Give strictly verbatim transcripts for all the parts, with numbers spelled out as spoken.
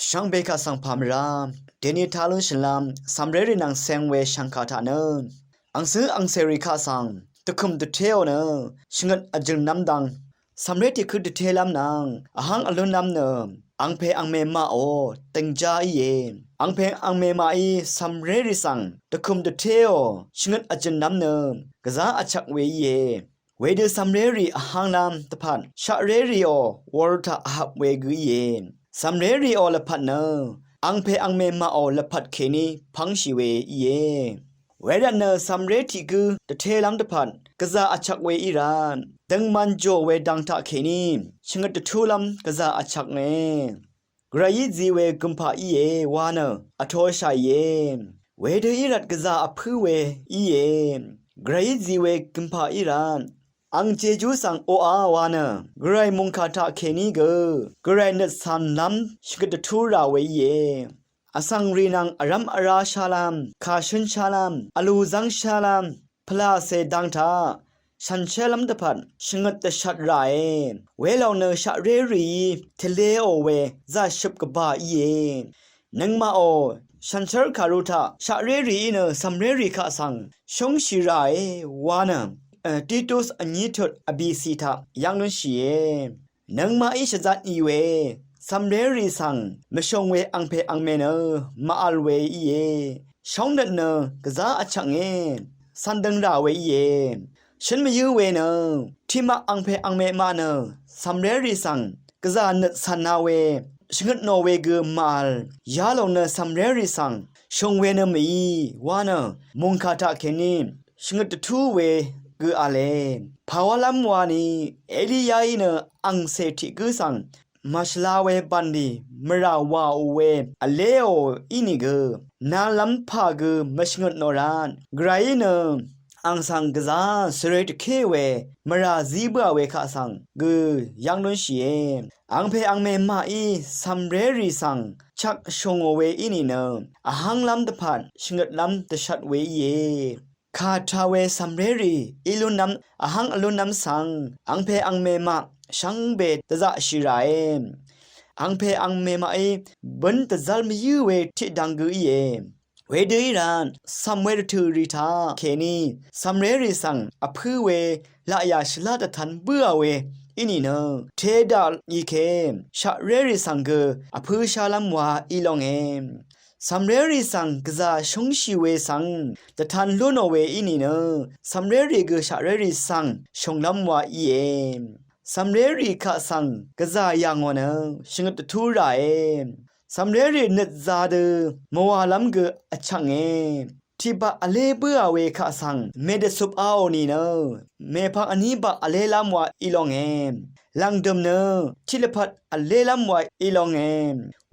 Shvngbe kaq svng pà mvrá deni talún shvlvm cv̀mrérì nvng ceng we shv̀ngkà taq nø, angcǿ angcèrì kaq svng dvkø̀m dvtéò nø shvngøt vjø̀ngnv́m dvng cv̀mré tiq kǿ dvtélv́m nvng vháng vlúnlv́m nø, angpè angmè maqò dø̀ngjá íe. Angpè angmè maqí cv̀mrérì svng dvkø̀m dvtéò shvngøt vjø̀ngnv́m nø gvzá vchvk we íe. Wedø cv̀mrérì vhánglv́m dvpvt shaqrérìò wur taq vhvp we gø íe. Cv̀mrérìò lvpat nø angpè angmè maqò lvpat kèní pv́ngshì we íe. Wervt nø cv̀mré tiq gǿ dvtélv́m dvpvt gvzà vchvk we í rvt, døngman jò we dang taq kèní shvngøt dvtúlv́m gvzà vchvknge. Gvrayí zi we gø̀mpaq íe wa nø vtōshàìe. Wedø í rvt gvzà vpǿ we íe. Gvrayí zi we gø̀mpaq í rvt ang Jejú svng oqà wa nø, Gvray mòngkà taq kèní gø Gvray nøt cv̀nlv́m shvngøt dvtú rà we íe. Vsvng rì nvng vrv́m vrá shálv́m, kàshǿn shálv́m, vlù zv́ng shálv́m, pvlàcè dang taq shànshér lv́m dvpvt shvngøt dvshvt ràe. Welòng nø shaqrérìí tvlēò we zàshøp gvbà íe. Nøngmaqò shànshér kàru taq shaqrérìí nø cv̀mrérì kaq svng shúngshì ràe wa nø, Titus vní tut vbìcì taq yv́ng lúnshìe. Nøngmaqí shvzatnì we cv̀mrérì svng mvshùng we angpè angmè nø màvl we íe. Shóngnøt nø gvzá vchvknge, cv̀n døng rà we íe. Shǿn mvyǿ we nø tiqmaq angpè angmè maq nø cv̀mrérì svng gvzà nøt cv̀na we shvngøt nò we gø màvl. Yalòng nø cv̀mrérì svng shùng we nø mèí wa nø mòngkà taq kèní shvngøt dvtú we gø v̄le. Pàwálv́m wani Eliyaí nø angcè tiq gǿ svng màshvla we bv̀nlì mvrà wàò we vléò ínìgø, nalv́m pà gø mvshvngøt nò rvt Gvrayí nø ang svng gvzá svrē dvké we mvrà zí bǿà we kaq svng gø yv́ng lúnshìe. Angpè angmè maqí cv̀mrérì svng chvk shòngò we í nìnø vhánglv́m dvpvt shvngøtlv́m dvshvt we íe. Kà taq we cv̀mrérì í lúnlv́m vháng vlúnlv́m svng angpè angmè maq shvngbe dvzaqshì ràe. Angpè angmè maqí bǿn dvzv́l mvyǿ we tiqdvng gø íe. Wedø í rvt cv̀m we dvtø̀ rì taq kèní cv̀mrérì svng vpǿ we laqyà shvlá dvtan bǿà we í nìnø, tedaq í ke shaqrérì svng gø vpǿ shálv́m wa í longe. Cv̀mrérì svng gvzà shúngshì we svng dvtan lú nò we í nìnø, cv̀mrérì gø shaqrérì svng shònglv́m wa íe. Cv̀mrérì kaq svng gvzà yà ngò nø shvngøt dvtú ràe. Cv̀mrérì nøt za dø mvwàlv́m gø vchvknge. Tiqbaq vlé bǿà we kaq svng mèdvcup aò nìnø, mèpvng vní baq vlélv́m wa í longe. Lv̀ngdø̀m nø tiqlvpat vlélv́m wa í longe.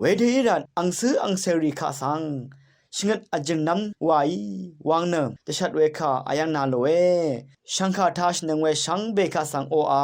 Wedø í rvt angcǿ angcèrì kaq svng shvngøt vjø̀ngnv́m wàí wvng nø dvshvt we kà vyv̀ng nà lòe. Shv̀ngkà taq shvnøng we shvngbe kaq svng oqà